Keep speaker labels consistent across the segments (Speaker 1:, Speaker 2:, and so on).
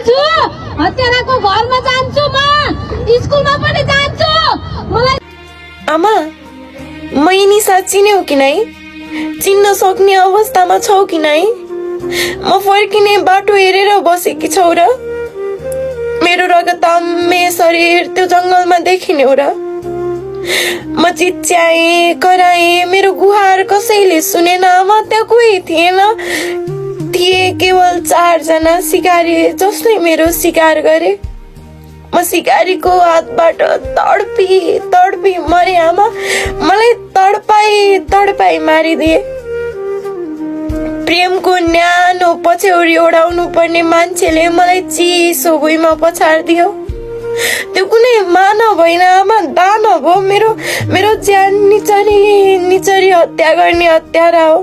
Speaker 1: हत्याराको घरमा जान्छु म, स्कुलमा पनि जान्छु। मलाई
Speaker 2: आमा म निशा चिन्यौ कि नै? चिन्न सक्ने अवस्थामा छौ कि नै? म फर्किने बाटो हेरेर बसेकी छौ र? मेरो रगताम्य शरीर त्यो जंगलमा देखिने हो र? म चिच्याए कराए, मेरो गुहार कसैले सुनेन। आमा त्यहाँ कोही थिएन, थिए केवल 4 जना सिकारी जसले मेरो शिकार गरे। म शिकारीको हातबाट तडपी तडपी मरे। आमा मलाई तडपाई तडपाई मारिदिए। प्रेमको न्यानो पछ्यौरी ओढाउनु पर्ने मान्छेले मलाई चिसो भुइँमा पछार्दियो। त्यो कुनै मानव होइन आमा, दानव हो। मेरो ज्यान निचरी निचरी हत्या गर्ने हत्यारा हो।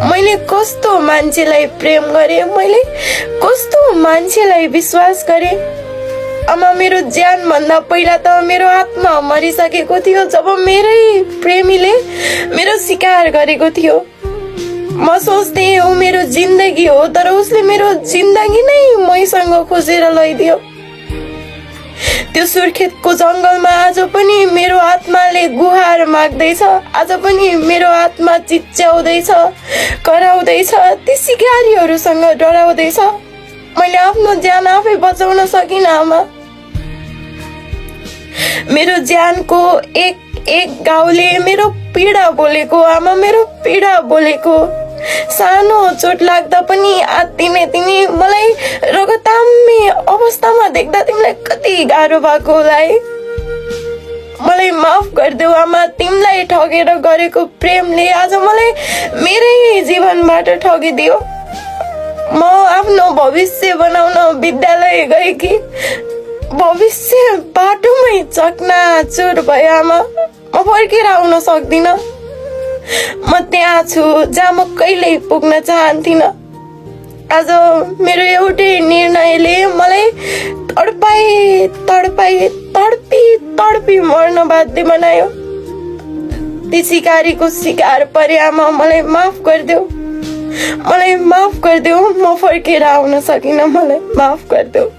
Speaker 2: मैले कस्तो मान्छेलाई प्रेम गरे, मैले कस्तो मान्छेलाई विश्वास गरे। आमा मेरो ज्यान भन्दा पहिला त मेरो आत्मा मरिसकेको थियो जब मेरै प्रेमीले मेरो शिकार गरेको थियो। म सोच्थे ऊ मेरो जिन्दगी हो, तर उसले मेरो जिन्दगी नै मैसँग खोजेर लैदियो। त्यो सुर्खेतको जंगलमा आज पनि मेरो आत्माले गुहार माग्दैछ। आज पनि मेरो आत्मा चिच्याउँदैछ, कराउँदैछ, ती शिकारीहरूसँग डराउँदैछ। मैले आफ्नो ज्यान आफै बचाउन सकिनँ आमा। मेरो ज्यानको एक एक घाउले मेरो पीडा बोलेको आमा, मेरो पीडा बोलेको। सानो चोट लाग्दा पनि आत्तिने तिमी मलाई रगताम्य अवस्थामा देख्दा तिमीलाई कति गाह्रो भएको होला है। मलाई माफ गरिदेऊ आमा, तिमीलाई ठगेर गरेको प्रेमले आज मलाई मेरै जीवनबाट ठगिदियो। म आफ्नो भविष्य बनाउन विद्यालय गएकी, भविष्य बाटोमै चकनाचुर भयो आमा। म फर्केर आउन सक्दिनँ। म त्यहाँ छु जहाँ म कहिल्यै पुग्न चाहन्थिनँ। आज मेरो एउटै निर्णयले मलाई तडपाई तडपाई तडपी तडपी मर्न बाध्य बनायो। ती शिकारीको शिकार परे आमा, मलाई माफ गरिदेऊ, मलाई माफ गरिदेऊ। म फर्केर आउन सकिनँ, मलाई माफ गरिदेऊ।